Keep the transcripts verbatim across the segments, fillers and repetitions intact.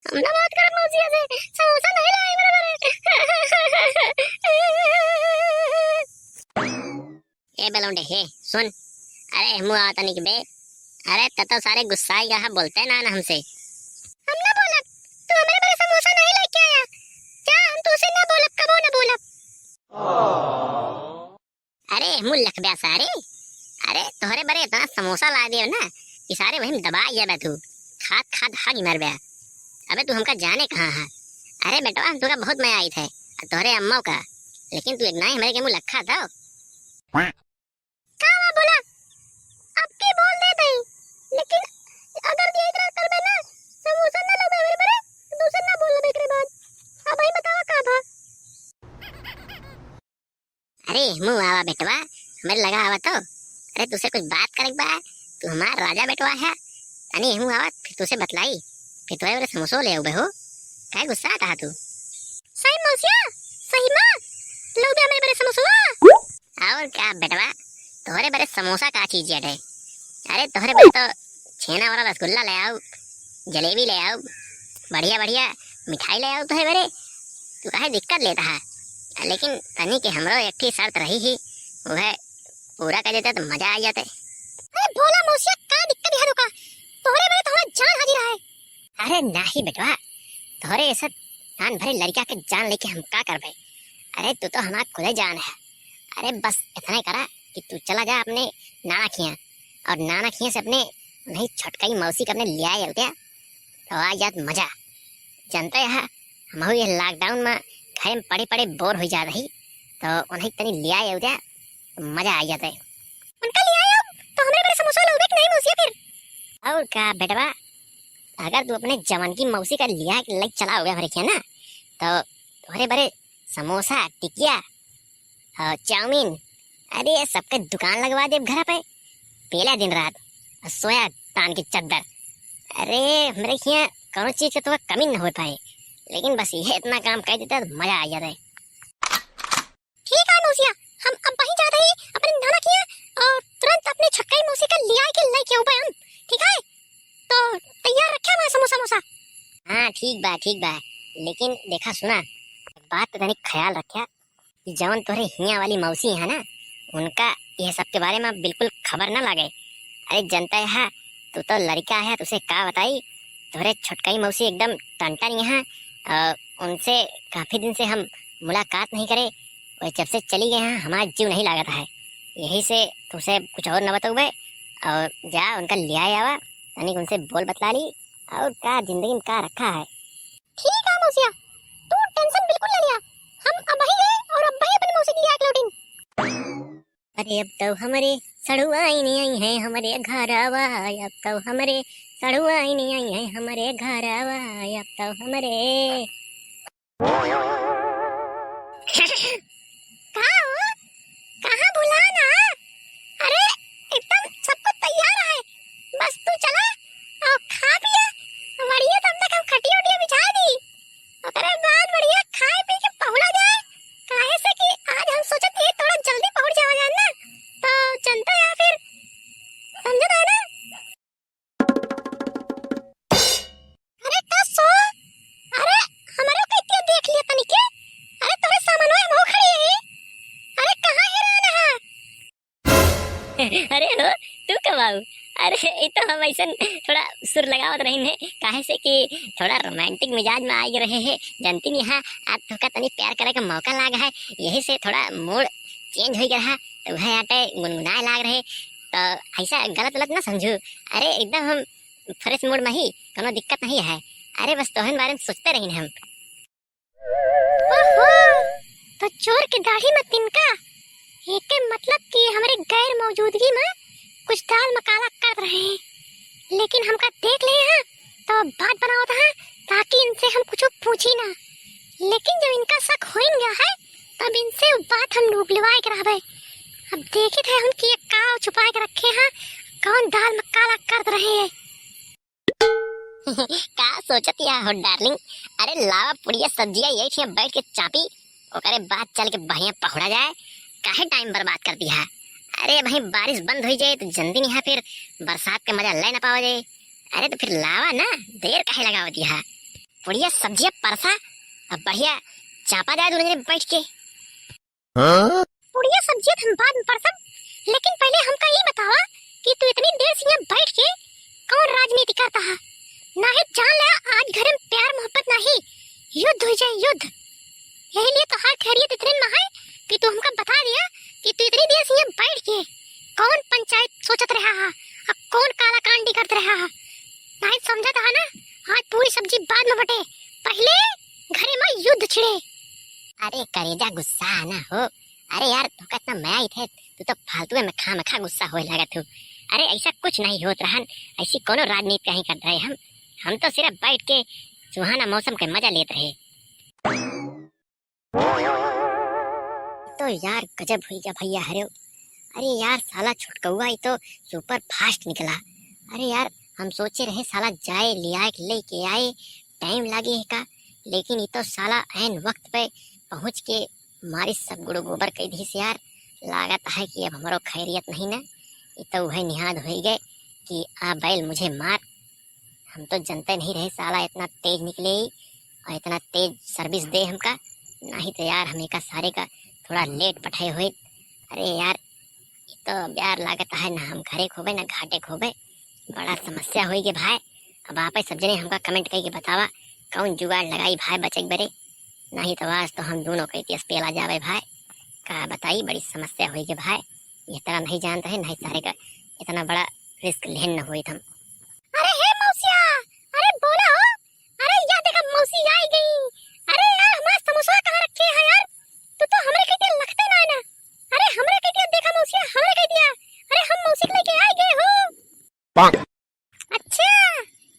हम ना बात करब मौसिया से, समोसा नहीं लाए मेरे बरे। ए बेलौंडे, हे, सुन। अरे, मुँह आवा तनिक बे। अरे, त तो सारे गुस्साई रहा, बोलते ना, ना हमसे। हम ना बोलब, तू हमरे बरे समोसा नहीं लेके आया। जा, हम तुसे ना बोलब, कबो ना बोलब। अरे, मुँह लखब्या सारे। अरे, तोहरे बरे इतना समोसा ला दियो ना कि सारे वहीं दबा गया बे तू। खात, खात हग मर बे। अबे, तू हमका जाने कहाँ है? अरे बेटवा, हम तुका बहुत मया आई थे, तोहरे अम्मा का। लेकिन तू एक ना ही हमरे के मुँह लखा था। का हुआ बोला? अब के बोल दे दई, लेकिन अगर भी एक रात करबे ना, समोसा ना लेबे मेरे बरे, तो दूसर ना बोल लेबे एकरे बाद। अब भाई बतावा का भा? अरे, मुँह आवा बेटवा, हमरे लगा आवा तो। अरे, तुसे कुछ बात करे के बा, तू हमार राजा बेटवा है। तनी मुँह आवा, फिर तुसे बतलाई, फिर तोरे बरे समोसो ले आउबे हो। काहे गुस्सा आता है तू? सही मौसिया, सही माँ, लउबे हमरे बरे समोसवा। और का बेटवा, तोहरे बरे समोसा का चीज है? अरे तोहरे बरे तो छेना वाला रसगुल्ला ले आओ, जलेबी ले आओ, बढ़िया बढ़िया मिठाई ले आओ तोहरे बरे। तू काहे दिक्कत लेता है? लेकिन तनी के हमरो एक ठी शर्त रही ही, वह पूरा कर देते तो मजा आ जाते। अरे भोला मौसिया, का दिक्कत है रुका? तोहरे बरे तो हमार जान हाजिर है। अरे नाही बेटवा, तोहरे ऐसा जान भरे लड़का के जान लेके हम का करबे? अरे तू तो हमार खुदे जान है। अरे बस इतना ही करा कि तू चला जा अपने नाना खिया और नाना खिया से अपने उन्हीं छोटकाई मौसी के अपने लियाए हो क्या? तो आ जात मजा। जनता यहाँ हम ये लॉकडाउन में घर में पड़े पड़े बोर हो जा रही, तो उन्हीं तनी लियाए हो क्या? मजा आ जाता है। उनका लियाए हो तो हमरे बरे समोसा लोगे कि नहीं मौसिया फिर? और का बेटवा, अगर तू अपने जवान की मौसी का लिया के लग चला हो गया हमारे खिया ना, तो तुम्हारे बरे समोसा, टिकिया और चाउमीन, अरे ये सबके दुकान लगवा दे घर पे। पेला दिन रात और सोया तान की चद्दर। अरे हमरे खिया कौनो चीज के तो कमी न हो पाए, लेकिन बस ये इतना काम कर देता तो मजा आ जाता है। ठीक है मौसिया, हम अब वहीं जाते ही अपने नाना किया और तुरंत अपने छक्कई मौसी का लिया के लेके आऊबे हम, ठीक है? तो तैयार रखे हमारे समोसा मोसा। हाँ ठीक बा, ठीक बा, लेकिन देखा सुना, बात पे तनिक ख्याल रख्या कि जवन तोहरे हिया वाली मौसी है ना, उनका यह सब के बारे में बिल्कुल खबर ना लागे। अरे जनता है, तू तो लड़का है, तुसे का बताई, तोहरे छोटकई मौसी एकदम टंटा नहीं है। और उनसे काफी दिन से हम मुलाकात नहीं करे, वो जब से चली गए हैं हमारा जीव नहीं लागत है। यही से तुसे कुछ और न बतौबे, और जा उनका लिया आवा, तनिक उनसे बोल बतला ली, और का जिंदगी में का रखा है। ठीक है मौसिया, तू टेंशन बिल्कुल ना लिया, हम अबही गए और अबही अपनी मौसी के लिया के लौटिन। अरे अब तो हमरे सड़ुआइन आई है हमरे घरवा, अब तो हमरे सड़ुआइन आई है हमरे घरवा, अब तो हमरे। का हो? कहाँ भुला ना? अरे एकदम सब कुछ तैयार है, बस तू चला और खा पिया। बढ़िया तब तक हम खटिया उटिया बिछा दी, ओकरे बाद बढ़िया खाए पी के पहुड़ा जाए, काहे से कि आज हम सोचत ही थोड़ा जल्दी पहुड़ जावा जाए ना, तो जनता या फिर समझत है ना। अरे का सो, अरे हमरे को इतना देख लिया तनी के, अरे तोरे सामने हम हो खड़ी है, अरे कहाँ हेरान है? अरे हो, तू कब आऊ? अरे ई तो हम ऐसन थोड़ा सुर लगावत रही ने, काहे से कि थोड़ा रोमांटिक मिजाज में आ रहे हैं, जनती नहीं है, आज तोका तनी प्यार करे का मौका लाग है, यही से थोड़ा मूड चेंज हो गया है, तो वह आटे गुनगुनाए लाग रहे, तो ऐसा गलत गलत ना समझू। अरे एकदम हम फ्रेश मूड में ही, कोनो दिक्कत नहीं है। अरे बस तोहन बारे में सोचते रही हम। ओहो, तो चोर के दाढ़ी में तिनका, एके मतलब कि हमरे गैर मौजूदगी में कुछ दाल में काला कर रहे हैं, लेकिन हमका देख ले हैं तो बात बनावत हैं ताकि इनसे हम कुछ पूछी ना, लेकिन जब इनका शक होइन गया है तब इनसे बात हम लुकलवाए के रहबे। अब देखित है हम कि ये का छुपाए के रखे हैं, कौन दाल में काला कर रहे हैं। का सोचत या हो डार्लिंग? अरे लावा पुड़िया सब्जिया यही ठिया बैठ के चापी, ओकरे बाद चल के बढ़िया पहुड़ा जाए। काहे टाइम बर्बाद कर दिया? अरे भाई बारिश बंद हो जाए तो जल्दी नहीं है, फिर बरसात के मजा ले ना पावा जाए। अरे तो फिर लावा ना, देर काहे लगावत या? पुड़िया सब्जिया परसा, अब बढ़िया चापा जाए दुनो जने बैठ के। हाँ? पुड़िया सब्जिया त हम बाद में परसब, लेकिन पहिले हमका ई बतावा कि तू इतनी देर से यहाँ बैठ के कौन राजनीति करता है? नाहीं जान ला आज घर में प्यार मोहब्बत नाहीं, युद्ध होइ जाए, युद्ध। यही लिए तोहार खैरियत इतने में है कि तू हमका बता दिया कि तू इतनी देर से यहाँ बैठ के कौन पंचायत सोचत रहा है, अब कौन काला कांडी करत रहा है। नाहीं समझत हा ना, आज पूरी सब्जी बाद में बटे, पहिले घरे में युद्ध छिड़े। अरे करेजा गुस्सा ना हो, अरे यार तोहका इतना मया आई थे, तू तो फालतू में खामखा गुस्सा होए लागत हो। अरे ऐसा कुछ नहीं होत रहन, ऐसी कोनो राजनीति नहीं करत रहे हम, हम तो सिर्फ बैठ के सुहाना मौसम के मजा लेत रहे। तो यार गजब हुई गया भैया हरेव। अरे यार साला छुटकौआ ई तो super fast निकला। अरे यार हम सोचे रहे साला जाए लियाए के लेके आए time लागे है का, लेकिन ई तो साला ऐन वक्त पे पहुँच के मारी सब गुड़ो गोबर कई दिहिस यार। लागत है कि अब हमरो खैरियत नहीं ना, ई तो उहे निहाद होई गए कि आ बैल मुझे मार। हम तो जनते नहीं रहे साला इतना तेज निकले ही और इतना तेज service दे हमका, नहीं तो यार हम एका सारे का थोड़ा late पठाए होइत। अरे यार, ई तो अब यार लागत है ना हम घरे खोबे ना घाटे खोबे, बड़ा समस्या होई गे भाई। अब आपे सब जने हमका comment करके बतावा कौन जुगाड़ लगाई भाई बचे के बरे, नहीं तो आज तो हम दोनों कई तेज पेला जावे भाई। का बताई बड़ी समस्या होई गे भाई, ये तरह नहीं जानत रहे, नहीं सारे का इतना बड़ा risk लेन न होइत हम। अरे हे मौसिया, अरे बोला हो, अरे या देखा मौसी आई गई। अरे यार हमारा समोसा कहाँ रखे है यार, तू तो हमरे कई दिया लगते ना है ना। अरे हमरे कई दिया देखा मौसिया, हमरे कई दिया, अरे हम मौसी के लेके आई गए हो। अच्छा,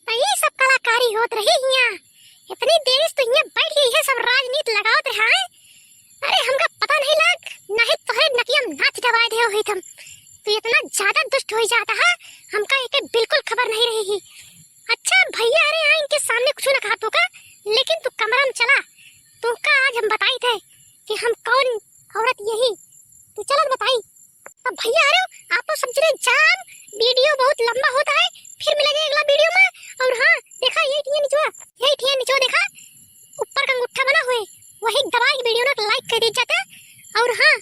तो ये सब कलाकारी होत रही हिया। इतनी देर से तो हिया बैठ के ये सब राजनीति लगावत रहा है। अरे हमका पता नहीं लाग, नहीं तोहरे नकिया में नाच डबाए दे होइत हम। तू इतना ज्यादा दुष्ट होई जाता है, हमका एके बिल्कुल खबर नहीं रही ही। अच्छा भैया, अरे यहाँ इनके सामने कुछ ना कहा तो का, लेकिन तू कमरा में चला, तुमका आज हम बताई थे कि हम कौन औरत यही। तू चलत बताई। अब भैया, अरे आप लोग सब जने जान, video बहुत लंबा होता है, फिर मिलेंगे अगला video में। और हाँ, देखा यही ठिया निचवा, यही ठिया निचवा देखा, ऊपर का अंगूठा बना हुए, वही दबा के video ना like कर दीजिए जाता। और हाँ,